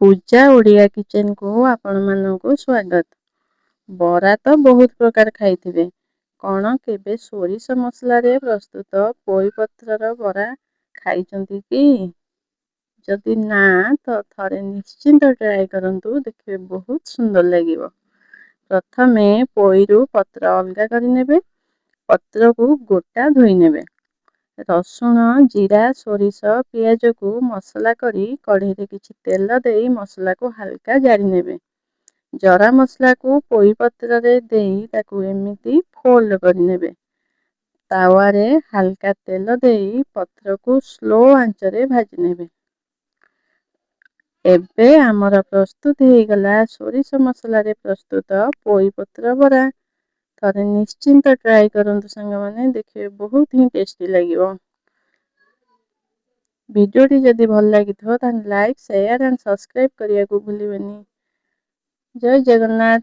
ପୂଜା ଓଡ଼ିଆ କିଚେନକୁ ଆପଣମାନଙ୍କୁ ସ୍ୱାଗତ। ବରା ତ ବହୁତ ପ୍ରକାର ଖାଇଥିବେ, କ'ଣ କେବେ ସୋରିଷ ମସଲାରେ ପ୍ରସ୍ତୁତ ପୋଇପତ୍ରର ବରା ଖାଇଛନ୍ତି କି? ଯଦି ନା, ତ ଥରେ ନିଶ୍ଚିନ୍ତ ଟ୍ରାଏ କରନ୍ତୁ, ଦେଖିବେ ବହୁତ ସୁନ୍ଦର ଲାଗିବ। ପ୍ରଥମେ ପୋଇରୁ ପତ୍ର ଅଲଗା କରିନେବେ। ପତ୍ରକୁ ଗୋଟା ଧୋଇ ନେବେ। ରସୁଣ, ଜିରା, ସୋରିଷ, ପିଆଜକୁ ମସଲା କରି କଢ଼େଇରେ କିଛି ତେଲ ଦେଇ ମସଲାକୁ ହାଲକା ଜାରି ନେବେ। ଜରା ମସଲାକୁ ପୋଇ ପତ୍ରରେ ଦେଇ ତାକୁ ଏମିତି ଫୋଲ୍ଡ କରିନେବେ। ତାୱାରେ ହାଲକା ତେଲ ଦେଇ ପତ୍ରକୁ ସ୍ଲୋ ଆଞ୍ଚରେ ଭାଜି ନେବେ। ଏବେ ଆମର ପ୍ରସ୍ତୁତ ହେଇଗଲା ସୋରିଷ ମସଲାରେ ପ୍ରସ୍ତୁତ ପୋଇପତ୍ର ବରା। ଥରେ ନିଶ୍ଚିନ୍ତ ଟ୍ରାଏ କରନ୍ତୁ ସାଙ୍ଗମାନେ, ଦେଖିବେ ବହୁତ ହିଁ ଟେଷ୍ଟି ଲାଗିବ। ଭିଡ଼ିଓଟି ଯଦି ଭଲ ଲାଗିଥିବ, ତାହେଲେ ଲାଇକ୍, ସେୟାର ଆଣ୍ଡ ସବସ୍କ୍ରାଇବ୍ କରିବାକୁ ଭୁଲିବେନି। ଜୟ ଜଗନ୍ନାଥ।